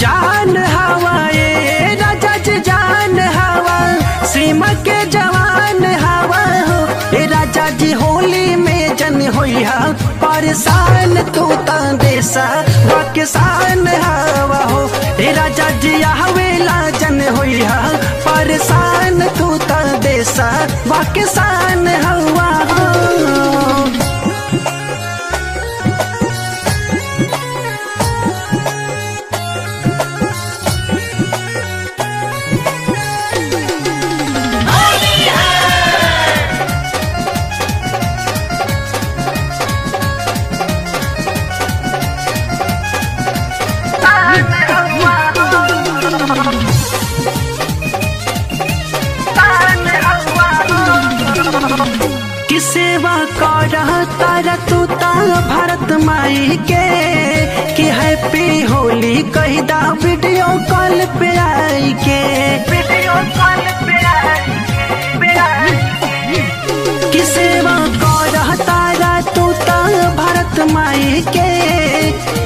जान हवा ए राजा जी जान हवा, सीमा के जवान हवा हो। ए राजा जी होली में जन होई हा परेशान तू ता देसा किसान हवा हो। ए राजा जी आवेला जन होई हा परेशान तू ता देसा किसान हवा हो। कि सेवा कर तारा तू ता भारत माई के, कि हैप्पी होली कही दा वीडियो कॉल पे आई के, वीडियो कॉल पे आई के। कि सेवा कर तारा तू ता भारत माई के,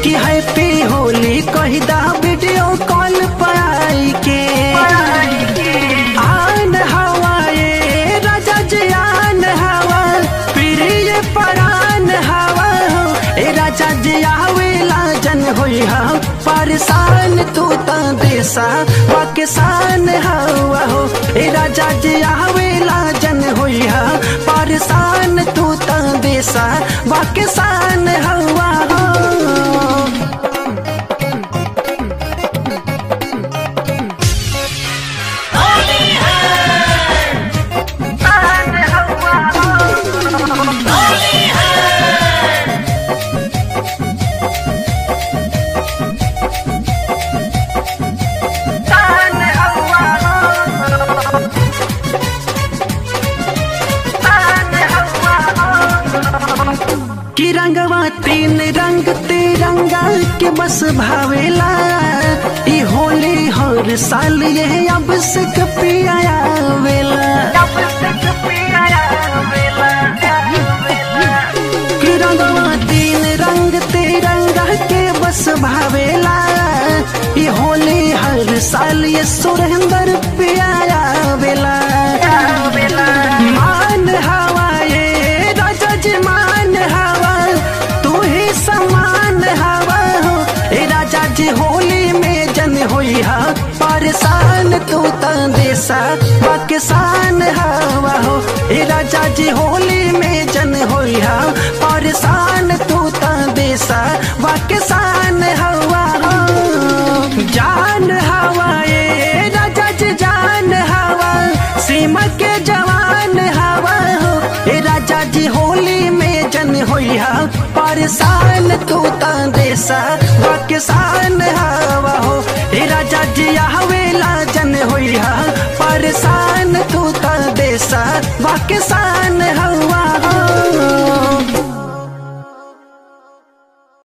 कि हैप्पी होली कही दा वीडियो कॉल पे आई के। आन हवाए राजा जी आन हवा, प्रिय परान हवा हो। ए राजा जी आवेला जन होई हा परेशान तू ता देसा किसान हवा हो। ए राजा जी आवेला जन होई हा परेशान तू ता देसा किसान हवा हो। कि रंगवा तीन रंग तिरंगा के बस भावेला, ई होली हर साल ये अब सिक पिया आवेला। कि रंगवा तीन रंग तिरंगा के बस भावेला, ई होली हर साल ये सुरेंद्र पिया आवेला। मान हवा ये राजा जी मान हवा, तू ही समान हवा हो। ए राजा जी होली में जन होई हा परेशान तू ता देसा किसान हवा हो। ए राजा जी होली में जन होई हा परेशान तू ता देसा किसान हवा हो। जान हवा ए राजा जी जान हवा, सीमा के जवान हवा हो। ए राजा जी होली में जन होई हा परेशान तू ता देसा किसान हवा हो। ए राजा जी आवेला जन होई हा परेशान तू ता देसा किसान हवा।